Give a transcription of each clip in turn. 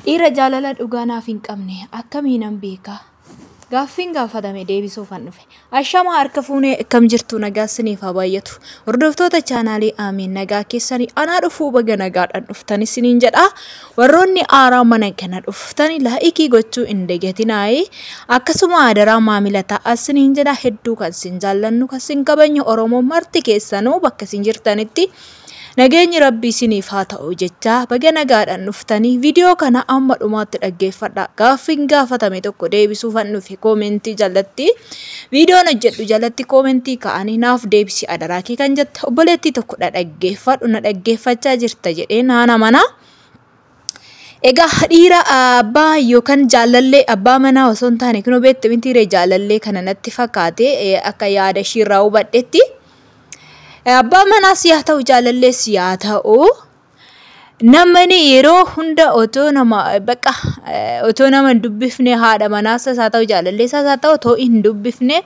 Dhiira jaalala dhugaa naaf hin qabne akkamiinan beeka? Gaaffiin gaafatame deebisuufan dhufe. Ashamaa harka fuunee akkam jirtu nagaa isiniif haa baay'atu. Hordoftoota chaanaalii Aamiin nagaa keessanii anaa dhufuu baga nagaadhaan dhuftan isiniin jedha. Warroonni aaraa mana kana dhuftani laayikii gochuu hin dagatinaayi. Akkasuma adaraa maamila ta'a isiniin jedha hedduu kan isin jaallannu kan isin kabajnu Oromoo marti keessanuu bakka isin jirtanitti Nageenyi Rabbii isiniif haa ta'u jechaa baga nagaadhaan dhuftanii viidiyoo kana amma dhumaatti dhaggeeffadhaa. Gaaffiin gaafatame tokko deebisuufan dhufe koomentii jalatti viidiyoon hojjedhu jalatti koomentii ka'anii naaf deebisi adaraa kee kan jette obboleettii tokko dha dhaggeeffadhu na dhaggeeffachaa jirta jedhee naan amana. Egaa dhiira abbaa yookaan jaalallee abbaa manaa osoo hin taane kunoo beektu mitiiree jaalallee kana natti fakkaate akka yaada ishiirraa hubadhetti. Abbaa manaas yaa ta'u jaalallees yaa ta'u namni yeroo hunda otoo nama bakka otoo nama hin dubbifne haadha manaas haa ta'u jaalallees haa ta'u otoo hin dubbifne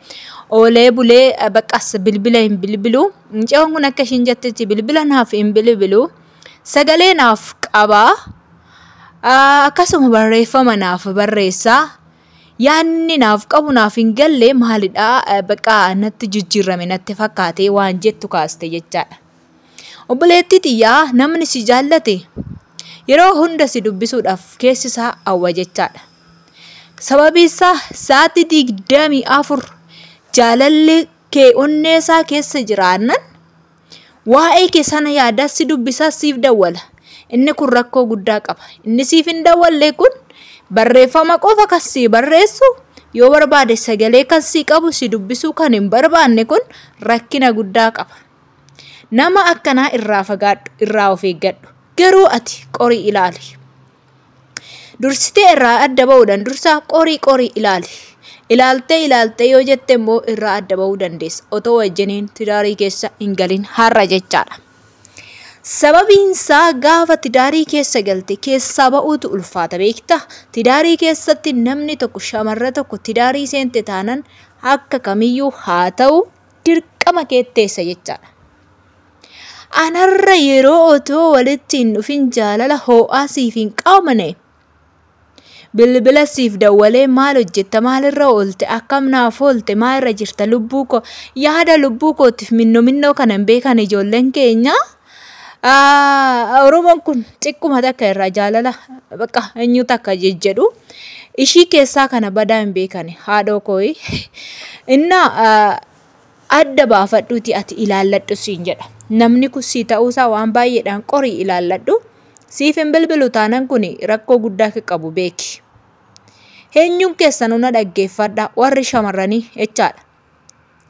oolee bulee baqqas bilbila hin bilbilu. Mucaan kun akka ishiin jettetti bilbila naaf hin bilbilu. Sagalee naaf qaba. Akkasuma barreeffama naaf barreessa. Yaanni naaf qabu naaf hin galle maalidha bakka natti jijjiirame natti fakkaate waan jettu kaaste jechaadha. Obboleettii tiyyaa namni si jaallate yeroo hunda si dubbisuudhaaf keessi isaa hawwa jechaadha. Sababii isaa sa'aatii 24 jaalalli kee onnee isaa keessa jiraannan Waa'ee kee sana yaadaa si dubbisaa siif dawwala. Inni kun rakkoo guddaa qaba. Inni siif hin dawwalle kun barreeffama qofa kan sii barreessu yoo barbaade sagalee kan sii qabu si dubbisuu kan hin barbaanne kun rakkina guddaa qaba. Nama akkanaa irraa fagaadhu, irraa of eeggadhu. Garuu ati qorii ilaali. Dursitee irraa adda ba'uudhaan dursa qorii qorii ilaali. Ilaaltee ilaaltee yoo jette immoo irraa adda ba'uu dandeessa. Otoo wajjiniin tidaarii keessa hin galin har'a jechaadha. Sababiin isaa gaafa tidaarii keessa galte keessaa ba'uutu ulfaata beektaa? Tidaarii keessatti namni tokko shamarra tokko tidaarii seente taanan akka kamiyyuu haa ta'u dirqama keetteessa jechaadha. Anarra yeroo otoo walitti hin dhufin jaalala hoo'aa siif hin qabne bilbila siif dawwalee maal hojjetta maalirra oolte akkam naaf oolte maalirra jirta lubbuu koo yaada lubbuu kootiif minnoo minnoo kana hin beekan ijoolleen keenya. Oromoon kun xiqquma takka irraa jaalala bakka eenyu takka jejjedhu ishii keessaa kana badaa hin beekani haadhoo kooyi. Innaa Adda baafadhuutii ati ilaalladhu siin jedha. Namni kun sii ta'uusaa waan baay'eedhaan qorii ilaalladhu. Siif hin bilbilu taanan kun rakkoo guddaa akka qabu beeki. Eenyuun keessanuu na dhaggeeffadha warri shamarranii jechaadha.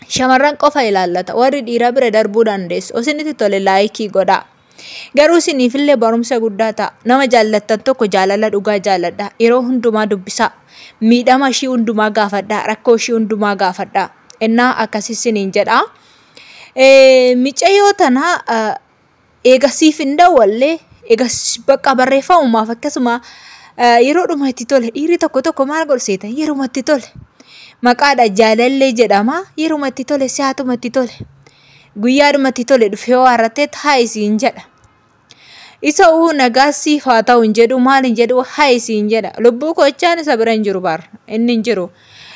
Shamarran qofa ilaallata warri dhiiraa bira darbuu dandeessu. Osinitti tole laayikii godhaa. Garuu isiniifillee barumsa guddaa ta'a. Nama jaallattan tokko jaalala dhugaa jaalladhaa. Yeroo hundumaa dubbisaa. Miidhama ishii hundumaa gaafadhaa. Rakkoo ishii hundumaa gaafadhaa. Ennaa akkasi isiniin jedha. Micayoo tana eega siif hin dawwalle eega bakka barreeffamumaaf akkasuma yeroodhuma itti tole dhiirri tokko tokko maal godhu seetan yeruma itti tole maqaadha jaalallee jedhama yeruma itti tole si'aatuma itti tole guyyaadhuma itti tole dhufee yoo har'attee taa'i siin jedha. Isa uu nagaa siif haa ta'u hin jedhu maal hin jedhu hayi siin jedha. Lubbuu koo jechaan isa bira hin jiru bar inni hin jiru.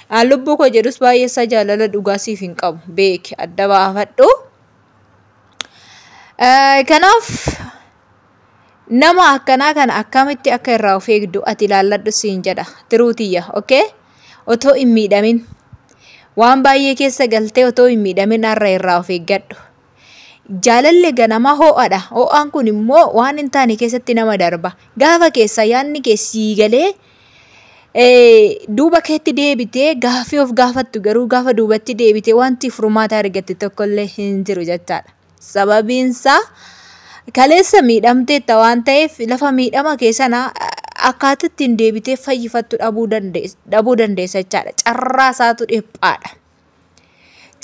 An lubbuu koo jedhus baay'ee isaa jaalala dhugaa siif hin qabu beeki adda baafadhu. Kanaaf nama akkanaa kana akkamitti akka irraa of eegdu ati ilaalladhu siin jedha tiruu tiyya okay otoo hin miidhamin waan baay'ee keessa galtee otoo hin miidhamin har'a irraa of eeggadhu. Jaalalli ganamaa ho'adha. Ho'aan kun immoo waan hin taane keessatti nama darba. Gaafa keessa yaadni kee sii galee duuba keetti deebitee gaaffii of gaafattu garuu gaafa duubatti deebitee wanti furmaata argatte tokkollee hin jiru jechaadha. Sababiin isaa kaleessa miidhamteetta waan ta'eef lafa miidhama kee sana akkaataa ittiin deebitee fayyifattu dhabuu dandeessa jechaadha. Carraa isaatu dhiphaadha.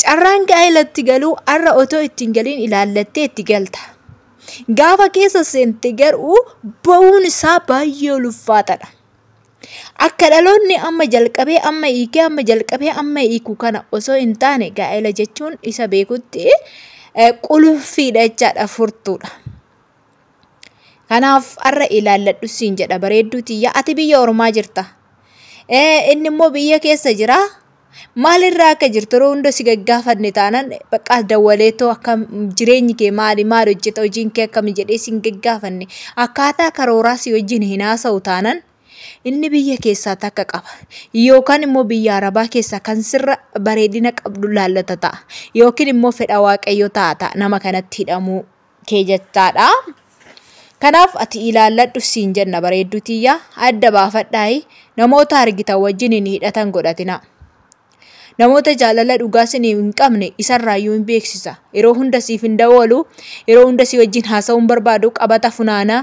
Carraan gaa'elatti galuu har'a otoo itti hin galiin ilaallattee itti galta. Gaafa keessa seente garuu ba'uun isaa baay'ee ulfaataadha. Akka dhaloonni amma jalqabee amma hiikee amma jalqabee amma hiiku kana osoo hin taane gaa'ela jechuun isa beekutti qulfiidha jechaadha furtuudha. Kanaaf har'a ilaalladhu siin jedha bareedduu tiyya, ati biyya ormaa jirta. Inni immoo biyya keessa jira. Maalirraa akka jirtu yeroo hunda si gaggaafanne taanaan bakka dawwaleetoo akkam jireenyi kee maali, maal hojjeta, hojiin kee akkami jedhee si hin gaggaafanne, akkaataa karooraa si wajjin hin haasa'u taanaan inni biyya keessaa takka qaba. Yookaan immoo biyya Arabaa keessaa kan sirra bareedina qabdu laallata ta'a. Yookiin immoo fedha Waaqayyoo ta'a nama kanatti hidhamuu kee jechaadha. Kanaaf ati ilaalladhu siin jenna bareedduu tiyya, adda baafadhaayi namoota argitan wajjin hin hidhatan godhatina. Namoota jaalala dhugaa isiniif hin qabne isarraayyuu hin beeksisa. Yeroo hunda siif hin dawwalu, yeroo hunda si wajjin haasa'uu hin barbaadu, qabata funaanaa,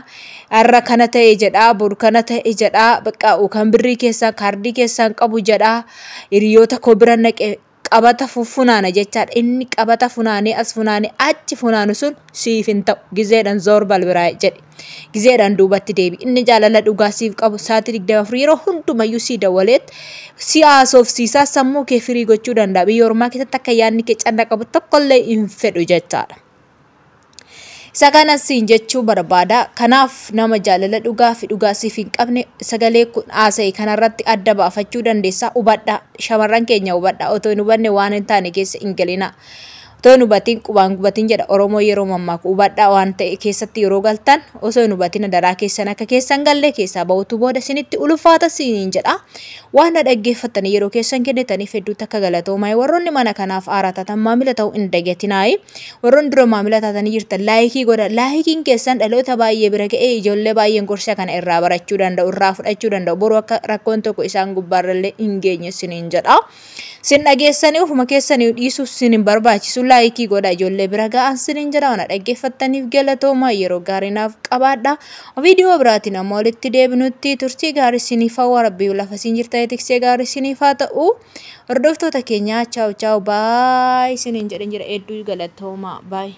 har'a kana ta'e jedhaa, boru kana ta'e jedhaa, bakka kan birrii keessaa kaardii keessaa hin qabu jedhaa, hiriyoota koo bira naqe qabata funaana jechaadha. Inni qabata funaanee as funaanee achi funaanu sun siif hin ta'u. Gizeedhaan zoor balbiraa jedhe. Gizeedhaan duubatti deebi. Inni jaalala dhugaa siif qabu sa'aatii 24 yeroo hundumayyuu si dawwaleet si haasofsiisaa sammuu kee firii gochuu danda'a. Biyya ormaa keessatti akka yaadni kee canna qabu tokkollee hin fedhu jechaadha. Isa kanas siin jechuu barbaada. Kanaaf nama jaalala dhugaa fi dhugaa siif hin qabne sagalee kun haasa'e kanarratti adda baafachuu dandeessa. Hubadhaa. Shamarran keenya hubadhaa. Otoo hin hubanne waan hin taane keessa hin galina. Otoo hin hubatiin qubaan gubatiin jedha Oromoo yeroo mammaaku. Hubadhaa waan ta'e keessatti yeroo galtan osoo hin hubatin adaraa keessan akka keessan galle keessaa ba'utu booda isinitti ulfaata siiniin jedha. Waan na dhaggeeffattanii yeroo keessan kennitaniif hedduutti akka galatoomaa. Warroonni mana kanaaf haaraa taatan maamila ta'uu hin dagatinaayi. Warroonni dura maamila taatanii jirtan laayikii godha. Laayikiin keessan dhaloota baay'ee bira ga'ee ijoollee baay'een gorsa kana irraa barachuu danda'u, irraa fudhachuu danda'u. Boru akka rakkoon tokko isaan gubbaarrallee hin geenye siniin jedha. Sin dhageessanii ofuma keessanii dhiisuuf sin hin barbaachisu. Laayikii godha ijoollee bira ga'an siniin jedha. Waan dhaggeeffattaniif galatoomaa, yeroo gaarii naaf qabaadha. Viidiyoo biraatiin ammoo walitti deebinutti turtii gaarii siniif hawwa. Rabbii lafa siin jirtanii tiksee gaarii siniif haa ta'u. Hordoftoota keenyaa chaaw chaaw baay siniin jedhan jira. Hedduu galatoomaa baay.